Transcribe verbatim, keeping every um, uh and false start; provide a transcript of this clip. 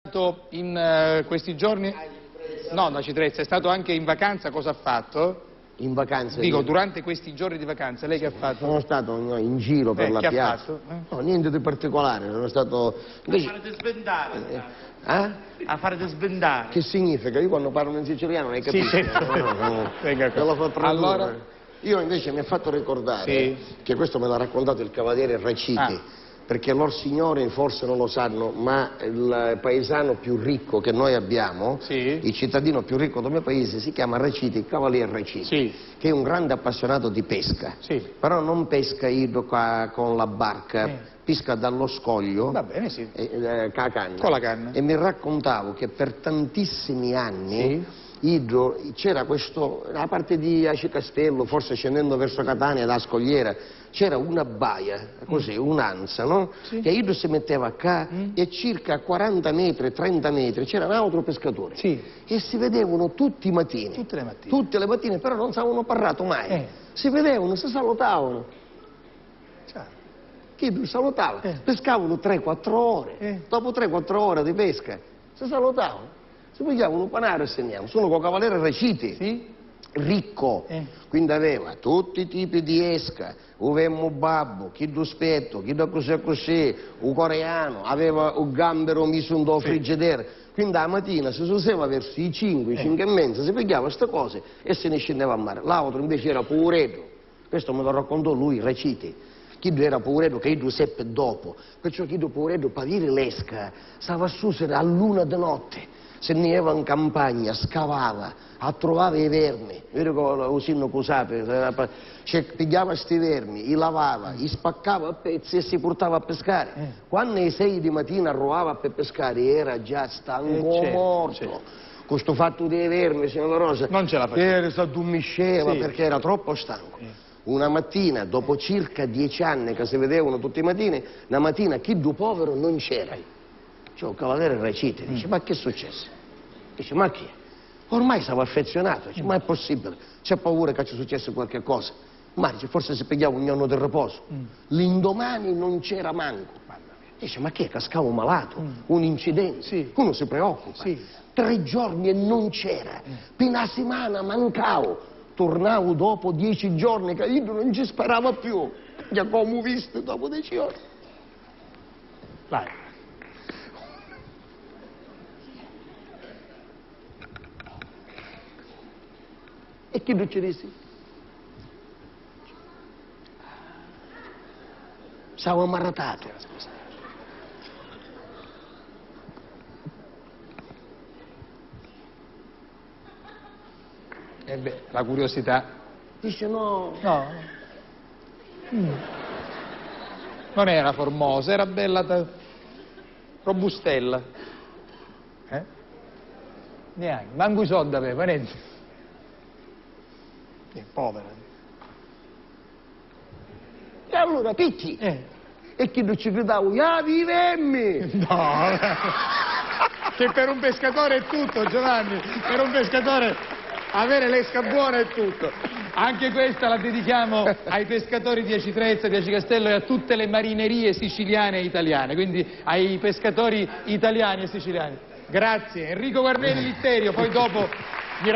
stato in, eh, questi giorni? No, da Citrezza, è stato anche in vacanza, cosa ha fatto? In vacanza. Dico, io, durante questi giorni di vacanza, lei che ha fatto? Sono stato in, in giro per, eh, la piazza. Che ha fatto? Eh? No, niente di particolare, sono stato... Invece... A fare sventare, eh, eh? A fare sventare. Che significa? Io quando parlo in siciliano non hai capito? Sì, certo. No, no, no. Venga qua. Ve lo fa tradurre. Allora? Io invece mi ha fatto ricordare, sì, che questo me l'ha raccontato il cavaliere Raciti, ah, perché lor signori forse non lo sanno, ma il paesano più ricco che noi abbiamo, sì, il cittadino più ricco del mio paese, si chiama Raciti, il cavaliere Raciti, sì, che è un grande appassionato di pesca, sì, però non pesca iddu qua con la barca, eh, pesca dallo scoglio, va bene, sì, eh, eh, con la canna. Con la canna. E mi raccontavo che per tantissimi anni, sì, iddu, c'era questo, la parte di Aci Castello, forse scendendo verso Catania, da Scogliera, c'era una baia, così, mm, un'ansa, no? Sì. Che iddu si metteva qua, mm, e circa quaranta metri, trenta metri, c'era un altro pescatore. Sì. E si vedevano tutti i matini. Tutte le mattine. Tutte le mattine, però non s'avevano parlato mai. Eh. Si vedevano, si salutavano. Ciao. Chiddu salutava. Eh. Pescavano tre quattro ore. Eh. Dopo tre quattro ore di pesca, si salutavano. Si pigliavano un panaro e se ne andavano. Sono con cavaliere Raciti. Sì. Ricco. Eh. Quindi aveva tutti i tipi di esca. U vemmu babbu, chiddu spiettu, chiddu accussì accussì, u coreanu, aveva u gambero misu ntô, sì, friggidera. Quindi a matina si suseva verso i cinque, eh, cinque e mezza, si pigliava ste cose e se ne scendeva a mare. L'altro invece era puvureddu. Questo me lo raccontò lui, Raciti. Chiddu era puvureddu, ca iddu seppi dopo. Perciò chiddu puvureddu, p'aviri l'esca, stava a susiri a l'una di notte. Si nni iva in campagna, scavava, attruvava i vermi. Viri ca u sinnacu u sapi, eh, pa-, ci pigghiava sti vermi, i lavava, i spaccava a pezzi e si purtava a piscari. Eh. Quannu i sei di matina arrivava pi piscari, era già stancu, eh, certo, mortu. Certo. Cu stu fattu dei vermi, signora Rosa, non ce la faceva. Era, s'addummisceva, sì, perché era troppo stanco. Eh. Una mattina, dopo circa dieci anni che si vedevano tutti i matini, una mattina chiddu povero non c'era. Cioè, un cavaliere Raciti dice: "Ma che è successo?" Dice: "Ma chi è?" Ormai stava affezionato, dice: "Ma è possibile? C'è paura che ci successe qualche cosa." Ma dice, forse si pigliava un giorno di riposo. L'indomani non c'era manco. Dice: "Ma chi è? Cascava un malato? Un incidente?" Sì. Uno si preoccupa. Sì. Tre giorni e non c'era. Pi na simana mancau. Turnau dopo dieci giorni, ca iddu non ci sparava più. Giacomo vistu dopo dieci giorni. Vai. E chiddu ci dissi: "Stava ammaratatu." E beh, la curiosità. Dice: "No." No. Mm. Non era formosa, era bella, ta-, robustella. Eh? Neanche, manco i soldi aveva, niente. Eh, povera. E allora, picchi? Eh. E chiddu ci gridau: "Ia vivemmi!" No. Che per un pescatore è tutto, Giovanni. Per un pescatore avere l'esca buona è tutto. Anche questa la dedichiamo ai pescatori di Aci Trezza, di Aci Castello e a tutte le marinerie siciliane e italiane, quindi ai pescatori italiani e siciliani. Grazie. Enrico Guarneri Litterio, poi dopo mi